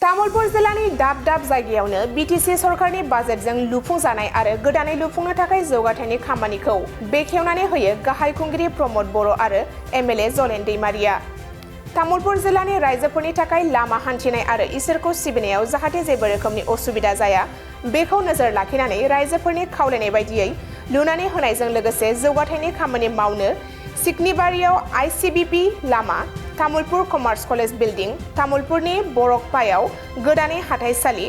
तामुलपुर जिल्लानि दाब दाब जायगायावनो बीटीसी सरकारनि बाजेटजों लुफुंजानाय आरो गोदानै लुफुंनो थाखाय जौगाथायनि खामानिखौ बेखेवनानै होयो गाहाय खुंगिरि रमद बर'आ आरो एमएलए जलेन दैमारिया। तामुलपुर जिल्लानि रायजोफोरनि थाखाय लामा हान्थिनाय आरो इसोरखौ सिबिनायाव जाहाथे जेबो रोखोमनि असुबिदा जाया बेखौ नोजोर लाखिनानै रायजोफोरनि खावलायनाय बायदियै लुनानै होनायजों लोगोसे जौगाथायनि खामानि मावनो सिकनिबारियाव आईसीबीपी लामा, तामुलपुर कमार्स कलेज बिल्डिं, तामुलपुरनि बरकपायाव गोदानै हाथाइसालि,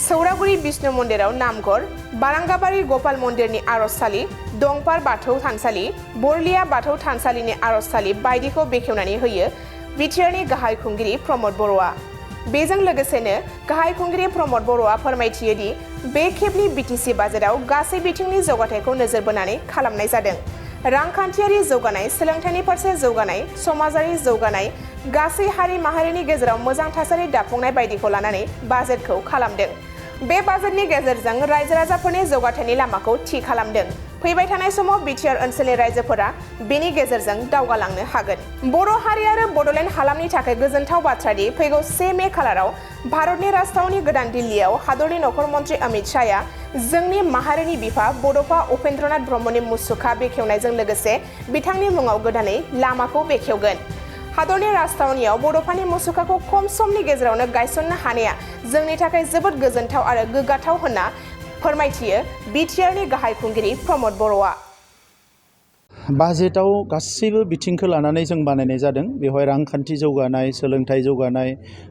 सौरागुरि विष्णु मन्दिराव नामघर, बारांगाबारि गपाल मन्दिरनि आरजसालि, दंपार बाथौ थानसालि, बरलिया बाथौ थानसालिनि आरजसालि बायदिखौ बेखेवनानै होयो बिटिआरनि गाहाय खुंगिरि रमद बर'आ। बेजों लोगोसेनो गाहाय खुंगिरि रमद बर'आ फोरमायथियो दि बे खेबनि बीटीसी बाजेटआव गासै बिथिंनि जौगाथायखौ नोजोर बोनानै खालामनाय जादों। रांखान्थियारि जौगानाय, सोलोंथाइनि फारसे जौगानाय, समाजारि जौगानाय, गासै हारि माहारिनि गेजेराव मोजां थासारि दाफुंनाय बायदिखौ लानानै बाजेटखौ खालामदों। बे बाजेटनि गेजेरजों रायजो राजाफोरनि जौगाथायनि लामाखौ थि खालामदों। फैबाय थानाय समाव बिटिआर ओनसोलनि रायजोफोरा बेनि गेजेरजों दावगालांनो हागोन। बर' हारि आरो बड'लेण्ड हालामनि थाखाय गोजोनथाव बाथ्रा दि फैगौ 1 मे खालाराव भारतनि राजथावनि गोदान दिल्लीयाव हादरनि नखर मन्त्रि अमित शाहया जोंनि माहारिनि बिफा बड'फा उपेन्द्रनाथ ब्रह्मनि मुसुखा बेखेवनायजों लोगोसे बिथांनि मुङाव गोदानै लामाखौ बेखेवगोन। हादरनि राजथावनियाव बड'फानि मुसुखाखौ खम समनि गेजेरावनो गायसननो हानाया जोंनि थाखाय जोबोद गोजोनथाव आरो गोग्गाथाव होनना फोरमायथियो बिटिआरनि गाहाय खुंगिरि रमद बर'आ। बाजेटआव गासैबो बिथिंखौ लानानै जों बानायनाय जादों। बेवहाय रांखान्थि जौगानाय, सोलोंथाइ जौगानाय,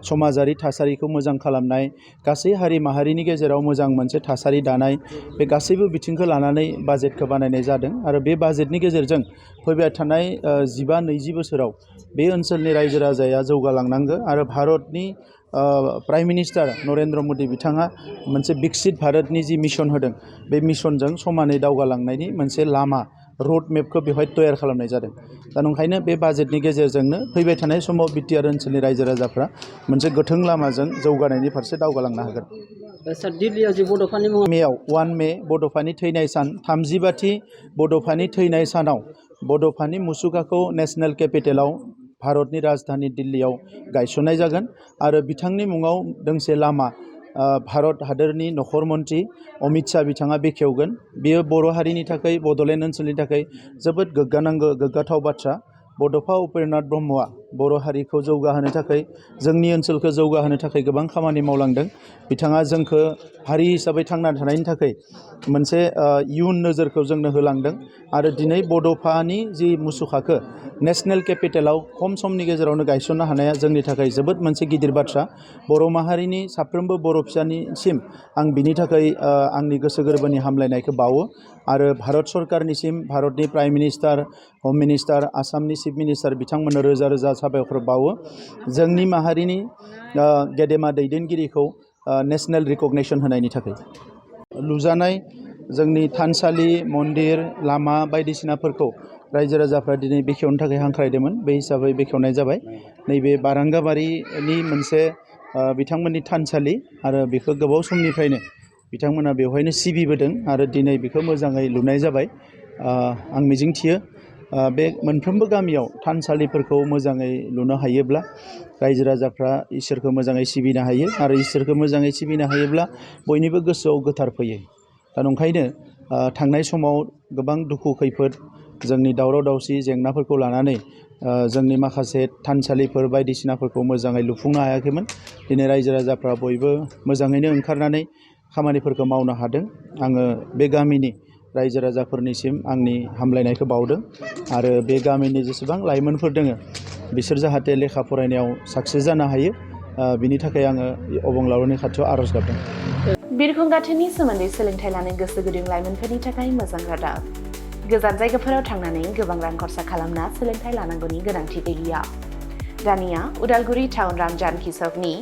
समाजारि थासारिखौ मोजां खालामनाय, गासै हारि माहारिनि गेजेराव मोजां मोनसे थासारि दानाय, बे गासैबो बिथिंखौ लानानै बाजेटखौ बानायनाय जादों। आरो बे बाजेटनि गेजेरजों फैबाय थानाय 15-20 बोसोराव बे ओनसोलनि रायजो राजाया जौगालांनांगौ आरो भारतनि प्राइम मिनिस्टार नरेन्द्र मदि बिथाङा मोनसे बिकसित भारतनि जि मिशन होदों बे मिशनजों समानै दावगालांनायनि मोनसे लामा रड मेपखौ बेवहाय तैयार खालामनाय जादों। दा नंखायनो बे बाजेटनि गेजेरजोंनो फैबाय थानाय समाव बिटिआर ओनसोलनि रायजो राजाफ्रा मोनसे गोथों लामाजों जौगानायनि फारसे दावगालांनो हागोन। सार दिल्लीयाव जे बड'फानि मुङाव मेयाव 1 मे बड'फानि थैनाय सान, 35थि बड'फानि थैनाय सानाव बड'फानि मुसुखाखौ नेशनेल केपिटेलाव भारतनि राजधानी दिल्लीयाव गायसननाय जागोन आरो बिथांनि मुङाव दोंसे लामा भारत हादरनि नखर मन्त्रि अमित शाह बिथाङा बेखेवगोन। बेयो बर' हारिनि थाखाय, बड'लेण्ड ओनसोलनि थाखाय जोबोद गोग्गाथाव बाथ्रा। बड'फा उपेन्द्रनाथ ब्रह्मआ बर' हारिखौ जौगाहोनो थाखाय, जोंनि ओनसोलखौ जौगाहोनो थाखाय गोबां खामानि मावलांदों। बिथाङा जोंखौ हारि हिसाबै थांना थानायनि थाखाय मोनसे इयुन नोजोरखौ जोंनो होलांदों आरो दिनै बड'फानि जि मुसुखाखौ नेशनेल केपिटेलाव खम समनि गेजेरावनो गायसननो हानाया जोंनि थाखाय जोबोद मोनसे गिदिर बाथ्रा। बर' माहारिनि साफ्रोमबो बर' फिसानिसिम आं बिनि थाखाय आंनि गोसो गोरबोनि हामलायनायखौ बावो आरो भारत सरकारनिसिम, भारतनि प्राइम मिनिस्टार, हम मिनिस्टार, आसामनि चिफ मिनिस्टार बिथांमोननो रोजा रोजा साबायखर बावो जोंनि माहारिनि गेदेमा दैदेनगिरिखौ नेशनेल रिकगनिशन होनायनि थाखाय। लुजानाय जोंनि थानसालि, मन्दिर, लामा बायदिसिनाफोरखौ रायजो राजाफ्रा दिनै बेखेवनो थाखाय हांख्रायदोंमोन। बे हिसाबै बेखेवनाय जाबाय। नैबे बारांगाबारिनि मोनसे बिथांमोननि थानसालि आरो बेखौ गोबाव समनिफ्रायनो बिथांमोना बेवहायनो सिबिबोदों आरो दिनै बेखौ मोजाङै लुनाय जाबाय। आं मिजिंथियो बे मोनफ्रोमबो गामियाव थानसालिफोरखौ मोजाङै लुनो हायोब्ला रायजो राजाफ्रा इसोरखौ मोजाङै सिबिनो हायो आरो इसोरखौ मोजाङै सिबिनो हायोब्ला बयनिबो गोसोआव गोथार फैयो। दा नंखायनो थांनाय समाव गोबां दुखु खैफोद, जोंनि दावराव दावसि जेंनाफोरखौ लानानै जोंनि माखासे थानसालिफोर बायदिसिनाफोरखौ मोजाङै लुफुंनो हायाखैमोन। दिनै रायजो राजाफ्रा बयबो मोजाङैनो ओंखारनानै खामानिफोरखौ मावनो हादों। आङो बे गामिनि रायजो राजाफोरनिसिम आंनि हामलायनायखौ बावदों आरो बे गामिनि जेसेबां लाइमोनफोर दङ बिसोर जाहाथे लेखा फरायनायाव साक्सेस जानो हायो बिनि थाखाय आङो अबंलावरिनि खाथियाव आर'ज गाबदों। बिरखं गाथोननि सोमोन्दै सोलोंथाइ लानो गोसो गुदुं लाइमोनफोरनि थाखाय मोजां रादाब। गोजान जायगाफोराव थांनानै गोबां रां खरसा खालामना सोलोंथाइ लानांगौनि गोनांथि गैलिया। दानिया उदालगुरि टाउन रामजानकि सकनि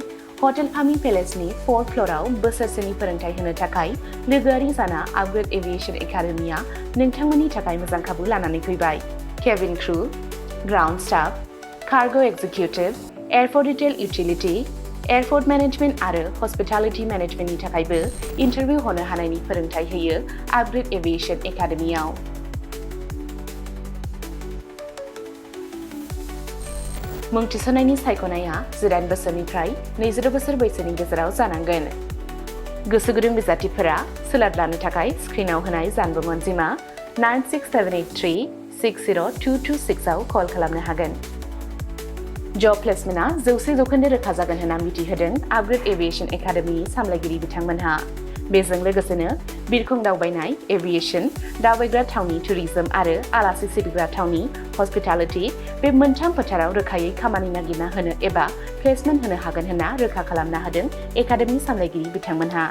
हटेल फामि पेलेसनि 4th फ्ल'राव बोसोरसेनि फोरोंथाइ होनो थाखाय लोगोआरि जाना आपग्रेड एभिएशन एकाडेमिया नोंथांमोननि थाखाय मोजां खाबु लानानै फैबाय। Cabin crew, ground staff, cargo executive, airport retail utility, airport management आरो हस्पिटालिटी मेनेजमेन्टनि थाखायबो इन्टारभिउ होनो हानायनि फोरोंथाइ होयो आपग्रेड एभिएशन एकाडेमियाव। मुं थिसननायनि सायख'नाया 18 बोसोरनिफ्राय 20 बोसोर बैसोनि गेजेराव जानांगोन। गोसो गुदुं बिजाथिफोरा सोलाद लानो थाखाय स्क्रिनाव होनाय जानबुं अनजिमा 9678360226 आव कल खालामनो हागोन। जब प्लेसमेन्टआ 100% रोखा जागोन होनना मिथिहोदों आपग्रेड एभिएशन एकाडेमिनि सामलायगिरि बिथांमोनहा। बेजों लोगोसेनो बिरखं दावबायनाय, एभिएशन, दावबायग्रा थावनि टुरिज्म आरो आलासि सिबिग्रा थावनि हस्पिटालिटी बे मोनथाम फोथाराव रोखायै खामानि नागिरना होनो एबा प्लेसमेन्ट होनो हागोन होनना रोखा खालामना होदों एकाडेमिनि सामलायगिरि बिथांमोनहा।